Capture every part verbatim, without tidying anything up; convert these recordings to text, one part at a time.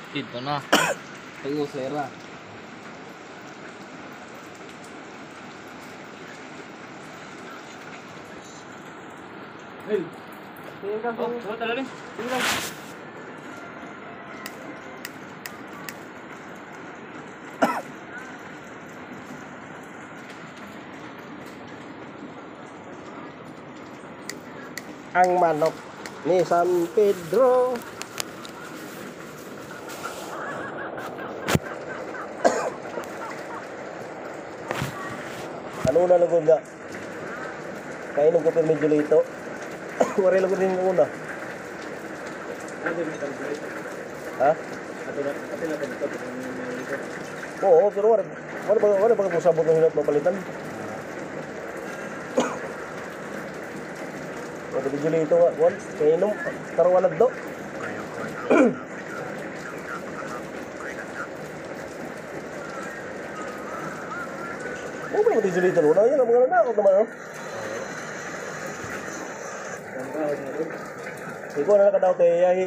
Dito na. Tayo, Sera. Hey. Tingnan ko. Oh, tara, dali. Tingnan. Ang manok ni San Pedro. Ano na lugod nga? Kainom ko pirmi Julito. Waray lugod hin una. Ha? Oo, pero wala, wala pa, wala pa ko sabot nga hinat mapalitan. Wala pa Julito nga, wala, kainom, karuan na do. Oo, wala pa Julito, wala, yan ang mga nanakot naman, oh. Ikaw na nakadaot kay Yahi.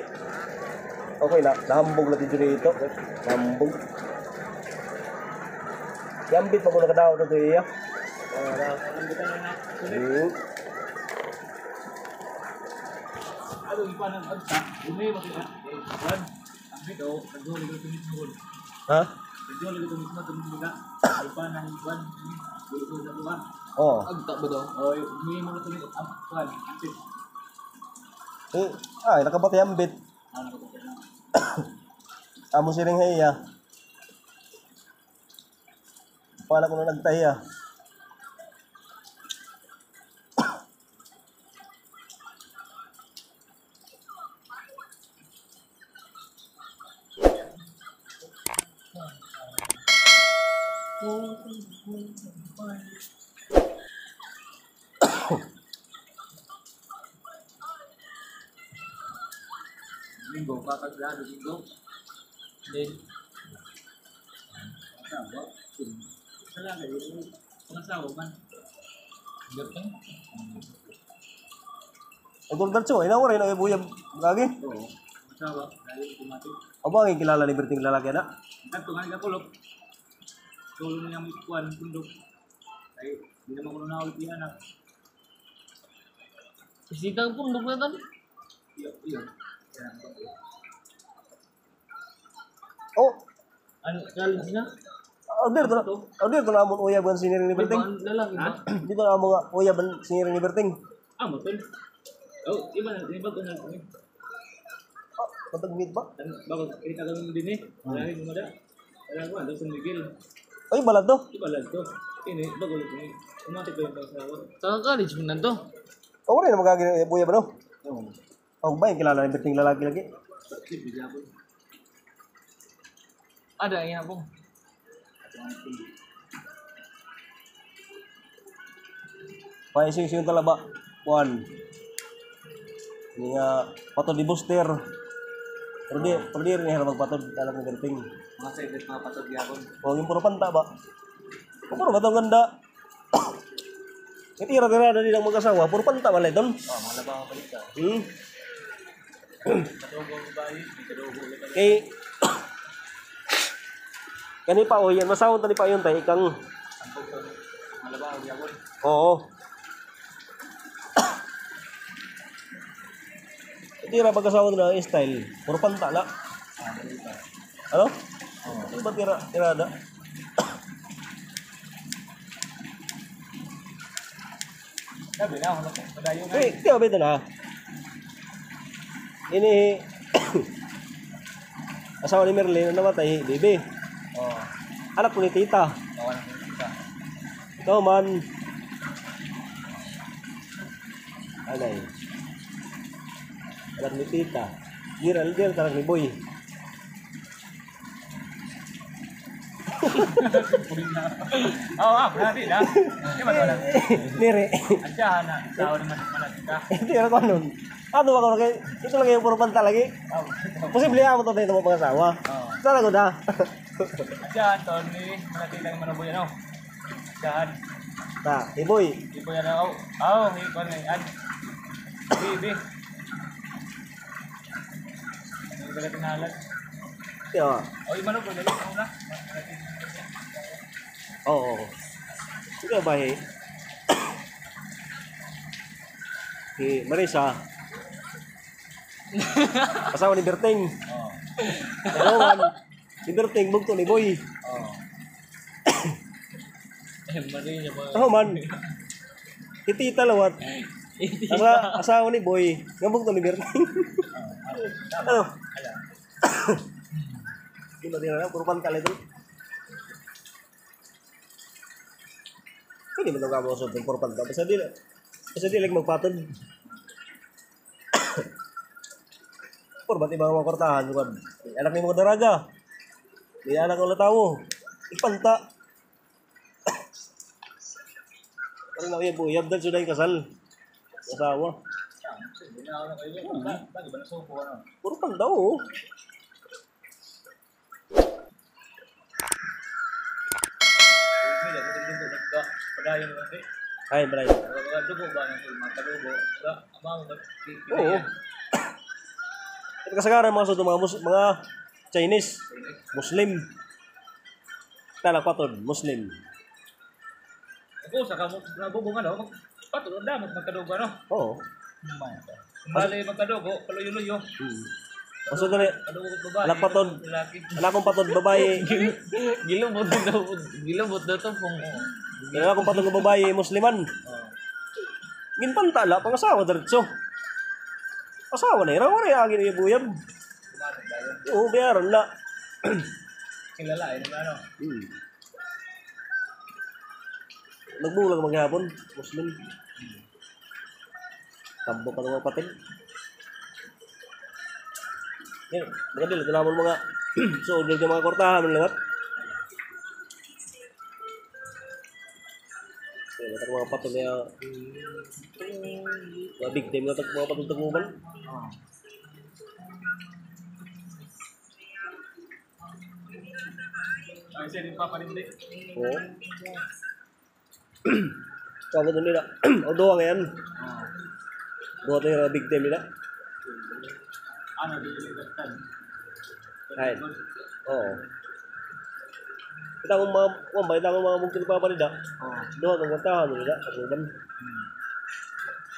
Okay na, nahambog na dito dito. Nahambog. Yambit pa ko nakadaot na dito iya. Hmm. Ano, ipa ng agsa, umay, makita. Ang bitaw, nagdulog ito mismo. Ha? Nagdulog ito mismo, ito mismo na. Ay pa nang ban, gulo-gulo na ba? Oo. Agta ba daw? Oo, yung may mga tuloy, ang kwan, ang tit. Eh, ay, nakabati ang bit. Ah, nakabati na. Amo siring ha iya. Pala ko na nagtahi, ah. Linggo, kakagado, linggo. Then, asawa, talaga yun. Pangasawa man. Gapang. Idol Bercho, ay, nawaray na kay Buya lagi. Oo. Pangasawa, dahil kumato. Aba, ang kilala ni Berting lalaki na. Nagto nga nagapulok. Tulong niya may kuwan, pundok. Ay, hindi naman ko na ulit yan, ah. Bisita ang pundok na tadi. Iyo, iyo. Yan. Oh. Ano, challenge na? Order ko na. Order ko na amon uyab nga siniring ni Berting. Lalaki ba? Dito na amon uyab nga siniring ni Berting. Ah, motor. Oh, iba na, iba ko na. Oh, patagmit ba? Ano, bakit? Kita ko din eh. Wala rin mo da. Wala ko, ano, San Miguel. Ay, balad to? Iba lang to. Ini, bago lang ini. Umati ko yung pagkawa. Sa college mo na to? Oh, wala na magagawin, buya ba, no? Oo. Oh, ba, yung kilala ni Berting lalaki lagi? Ada iya po. Paisiw-isiw tala ba? Kuan. Ini nga patod ni Buster. Pero di, pero di rin nga magpatod, alam ni Berting. Mga sa mga patod gyapon. Oh, yung puro panta ba? Puro ba itong ganda? Itira-tira na nilang mag-asawa, puro panta man la iton. Oh, mga labaw balik ka. Hmm. Kadugo ang bayi, kadugo ulit. Kay, kani pa, oh, yan, masahon tani pa yun, tay, ikang. Mga labaw, yawon. Oo. Itira pag-asawa na style, puro panta na. Ah, balik ka. Ano? Oo. Ano ba tira, tirada? Sabi na, ano, padayon na. Eh, tiyo, bito na. Ini, asawa ni Merlin, namatay, baby. Oo. Anak ko ni tita. Oo, anak ko ni tita. Ikaw man. Anay. Anak ni tita. Dira, dira, anak ni Boy. Oo, ah, grabe na. Di ba, wala? Diri. Asya na, tao naman pala kita. Hindi, ano ko nun? Ano ba ko lagi? Ito lagi yung puro panta lagi. Oo. Posible ako to, ito mo pangasawa. Oo. Sana ko na. Asya, Tony, malaki lang maraboy, ano? Asyahan. Ta, Iboy. Iboy, ano, oh, oh, Iboy, ano, yan. Bibi. Ano yung taga Tinalan? Yeah. Oy, manok, manok, manok na. Oo. Sige, bahi. Si Marisa. Asawa ni Berting. Oo. Ano man? Si Berting, bugto ni Boy. Oo. Eh, Marisa ba? Ano man? Si Tita lawat. Asa-, asawa ni Boy. Nga bugto ni Berting. Oo. Ano? Ala. Di ba, di na, puro pantal ito. Pwede man daw kamo sa puro pantal. Basta di, basta di lagi magpatod. Puro ba ti mga kwartahan, kuwan. May anak ni mga daraga. May anak ng latawo. Ipanta. Ano na, uyab, uyab, dahil sila yung kasal. Asawa. Puro pantal, oh. Ay, balay. Oo. Ito kasagaran, mga suto, mga Mus-, mga Chinese, Muslim. Tala, patod, Muslim. Ako, sa kamo, nabubong, ano, mag-, patod, ang damo, magkadugo, ano? Oo. Bali, magkadugo, paluyo-luyo. Hmm. Kadugo, dali. Kadugo, babae, anak patod. Lalaki. Anak kong patod, babae. Gilubot na daw, gilubot na to, pong. Anak kong patod, babae, Musliman. Oo. Ginpantala, pangasawa, diretso. Asawa na, ira, wala yung agin, yung buyab. Oo, biyaran na. Kilala, eh, ano? Hmm. Nagbulag maghapon, Muslim. Tambo pa nga patid. Yan, mga dil, ito naman mga so, dil mga kwartahan, mga liwat. Yan, ito mga patid niya. Mga big time na ito, mga patid Tagumang. Ay, siya, di pa, parindik. Oo. Sabot nila. O, duha ngayon. Oo. Duha tayo na big time nila. Ano, di nila. Ay. Oo. Kita mo mga, kuwan ba, kita mo mga bugto ni Papa nila. Oo. Duha, ang kwartahan nila, sa Cuban.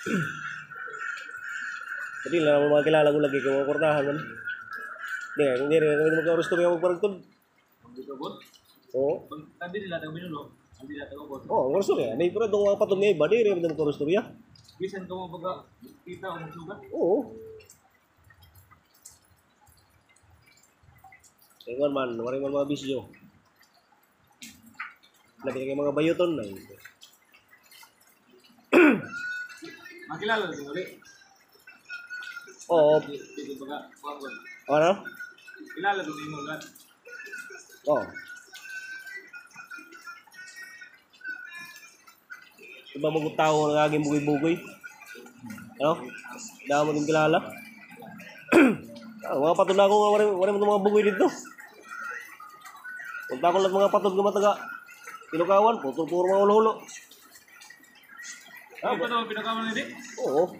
Hmm. Dili na mga kilala ko lagi kay mga kwartahan man. Di nga, kung diri, kung magka-orostorya, magparagtod. Ang dito, bot? Oo. Ang, ang dili lang, ang minulo. Ang dili lang, bot. Oo, ang orostorya. May pura doon mga patong nga iba, diri, magka-orostorya. Bisan ka mo baga, kita o magsugat. Oo. Kay man, man, waray man mga bisyo. Lagi nga mga bayuton na yun. Makilala din uli. Oo. Di, di, di baga, kuwan ko. Ano? Kilala din mo lahat. Oo. Iba mga tao nga naging bugoy-bugoy. Ano? Damo din kilala. Ah, mga patod na ako nga wala, wala mo mga bugoy dito. Punta ko lang mga patod nga mataga Pinukawan, puro, puro mga hulo-hulo. Ah, ito ba? Pinukawan na di? Oo.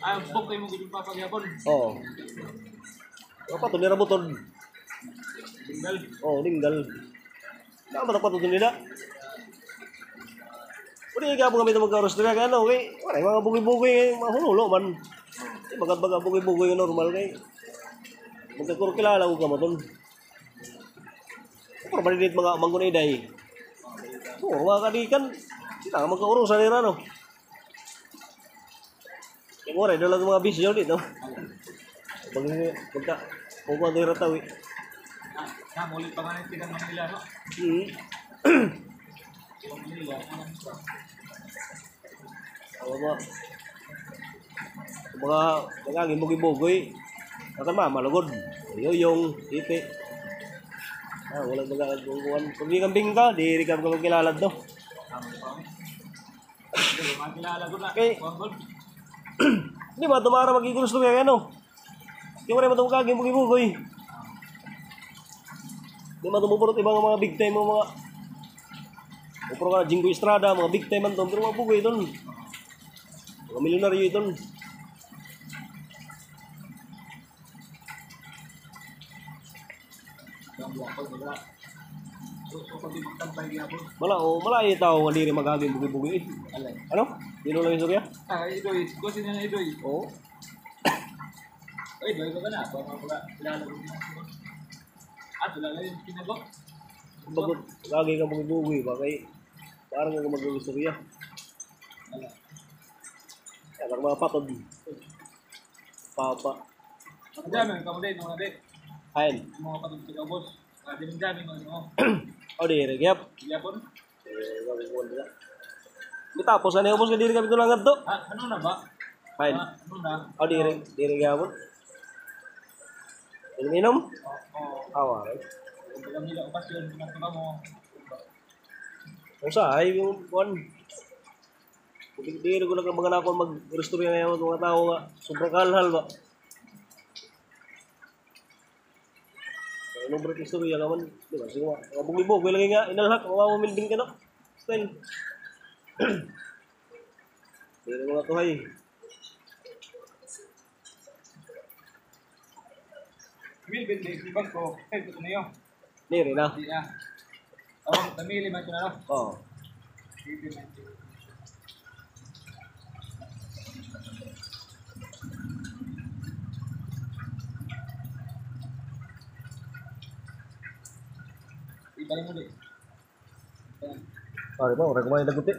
Ah, buk kayo mo gudong papagyapon. Oo. Mga patod, nira butod. Dinggal. Oo, dinggal. Dapat ang patod nila. Pwede ka po kami ito magka-orostorya, kaya ano, okay? Wala, mga bugoy-bugoy, mga hulo-hulo man. Eh, bagat-bagat bugoy-bugoy nga normal, kay magkakurkilala ko ka mo, tol. Pero malinit mga manggunay, day. Oo, mga kadikan. Sila, magkaurusan nila, no? Yung oras, doon lang mga bisyo dito. Pag, pagka, kung ano yung rataw, eh. Ah, ah, muli pa nga yung tigang Manila, no? Hmm. Tigang Manila, ano? Awa ba? Mga, mga angin, bugoy-bugoy. Akan ma, malugod. Yoyong, iti. Ah, wala baga, kung kuwan. Pag di kang bingka, di rin ka magkakilala to. Kay, di ba, tumara mag-igusto kaya, ano? Di mo rin matungkagin, bugoy-bugoy. Di mo tumupurot ibang mga big time, mga, upro ka na, Jinggoy Estrada, mga big time man to, pero mga bugoy doon. Mga milyonaryo ito. Wala, o, malayo tawo nga diri mag-agi hin bugi-bugi, eh. Ano? Diri la istorya? Ah, Idoy. Kuan niya, Idoy. Oo. Ay, Idoy, baka na. Baka wala kilala ko. Ah, kilala yung kinago. Bago, lagi ka bugi-bugi, ba, kay parang nga mag-istorya. Wala. Yan, ang mga patod. Papa. Ang dami, ang kamali, mga di. Hain? Ang mga patod sa ubos. Ah, di, ang dami, mga ano. O, diri, gyap. Gyapon? Eh, wag mo na. Tapos, ano, ubos nga diri kami tulang ngadto? Ah, ano na ba? Hain? Ah, ano na? O, diri, diri gyapon. Inom-inom? Oo, oo. Awa, eh. Kung baga nila, upas yun, pinagtaka mo. Usa, ay, yung, kuan. Diri ko na kabagan ako mag-istorya nga mga tawo nga sobrang kahalhal ba. Ano ba istorya ka man? Di ba? Sige, mga bugi-bugi lagi nga inalhak, mga building ka, no? Style. Diri mga tuhay. Will be the bag ko. Ay, ito na yun. Diri na. Diri na. Oh, namili man ito na, no? Oo. Diri na. Ibalik mo, di. Pare pa, oray ko may daguti.